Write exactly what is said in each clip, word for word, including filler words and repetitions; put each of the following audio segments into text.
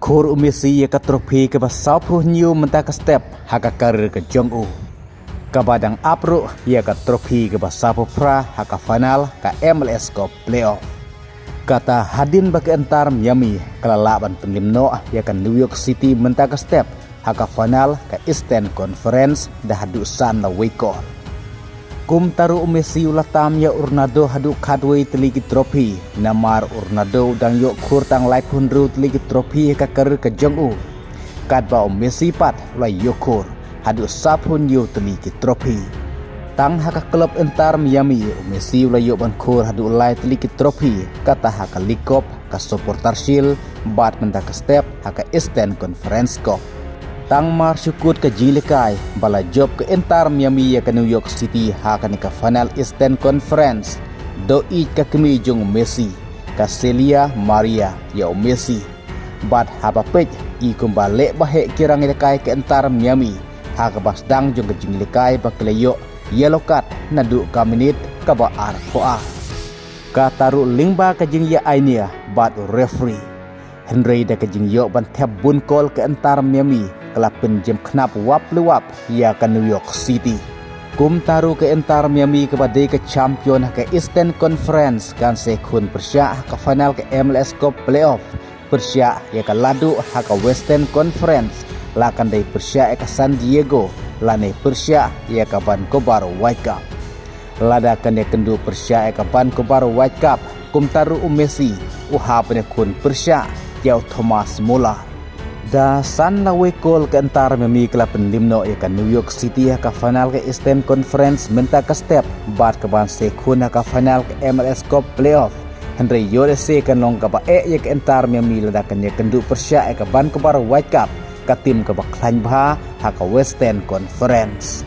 Khur u Messi ïa ka trophy kaba sawphew hynñiew mynta ka step ha ka career ka jong u. Kaba dang ap ruh ïa ka trophy kaba sawphew phra ha ka final ka M L S Cup playoff. Kata hadien ba ka Inter Miami ka la lah ban pynliem noh ïa ka New York City mynta ka step ha ka final ka Eastern Conference da haduh san la wei kol. Kumta ruh u Messi u la tam ïa u Ronaldo haduh khatwei tylli ki trophy, namar u Ronaldo u dang ïoh khur tang laiphew hynriew tylli ki trophy ha ka career ka jong u. Katba u Messi pat u la ïoh khur haduh sawphew hynñiew tylli ki trophy. Tang ha ka club Inter Miami u Messi u la ïoh ban khur haduh lai tylli ki trophy, kata ha ka League Cup, ka Supporters' Shield, bad mynta ka step ha ka Eastern Conference Cup. Tang mar shu kut ka jingïalehkai ba la jop ka Inter Miami ïa ka New York City ha kane ka final Eastern Conference, doh ïeit ka kmie jong u Messi, ka Celia Maria, ïa u Messi. Bad haba peit i kumba leh ba heh ki rangïalehkai ka Inter Miami ha kaba sdang jong ka jingïalehkai ba ki la ïoh yellow card naduh ka minit kaba arphew ar. Kata ruh lyngba ka jingïa-ainia bad u referee. Hynrei da ka jingïoh ban thep bun kol ka Inter Miami ka la pynjem khnap wap le wap ïa ka New York City. Kumta ruh ka Inter Miami kaba dei ka champion ha ka Eastern Conference kan sa khun pyrshah ha ka final ka M L S Cup playoff, pyrshah ïa ka Ladduh ha ka Western Conference, la kan dei pyrshah ïa ka San Diego lane pyrshah ïa ka Vancouver Whitecaps. Lada kan ïakynduh pyrshah ïa ka Vancouver Whitecaps, kumta ruh u Messi u hap ban ïakhun pyrshah ïa u Thomas Muller. Da san la wei kol ka Inter Miami ka la pynliem noh ïa ka New York City ha ka final ka Eastern Conference mynta ka step, bad ka ban sa khun ha ka final ka M L S Cup playoff. Hynrei ïoh lehse kan long kaba eh ïa ka Inter Miami lada kan ïakynduh pyrshah ïa ka Vancouver Whitecaps, ka team kaba khlaiñ bha ha ka Western Conference.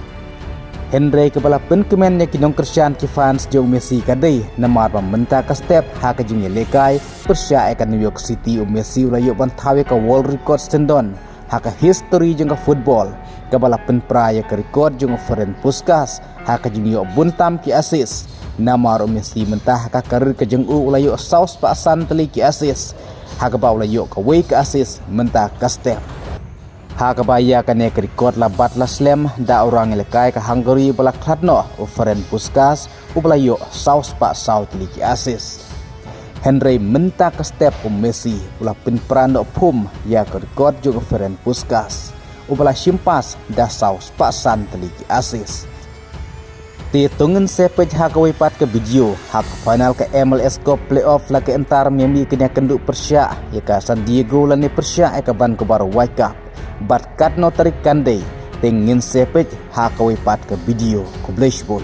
Hynrei kaba la pynkmen ïa ki nongkyrshan ki fans jong u Messi ka dei namar ba mynta ka step ha ka jingïalehkai pyrshah ïa ka New York City u Messi u la ïoh ban thaw ïa ka world record syndon ha ka history jong ka football, kaba la pynpra ïa ka record jong u Ferenc Puskas ha ka jingïoh bun tam ki assist. Namar u Messi mynta ha ka career ka jong u u la ïoh saw spah san tylli ki assist, ha kaba u la ïoh kawei ka assist mynta ka step. Ha kaba ïa kane ka record la bat la slem da u rangïalehkai ka Hungary ba la khlad noh u Ferenc Puskas, uba la ïoh saw spah saw tylli ki assist. Hynrei mynta ka step u Messi u la pynpra noh phum ïa ka record jong u Ferenc Puskas, uba la shim pass da saw spah san tylli ki assist. Te to ngin sa peit ha kawei pat ka video, ha ka final ka M L S Cup playoff la ka Inter Miami kan ïakynduh pyrshah ïa ka San Diego lane pyrshah ïa ka Vancouver Whitecaps. Bad katno tarik kan dei, te ngin sa peit ha kawei pat ka video. Khublei shibun.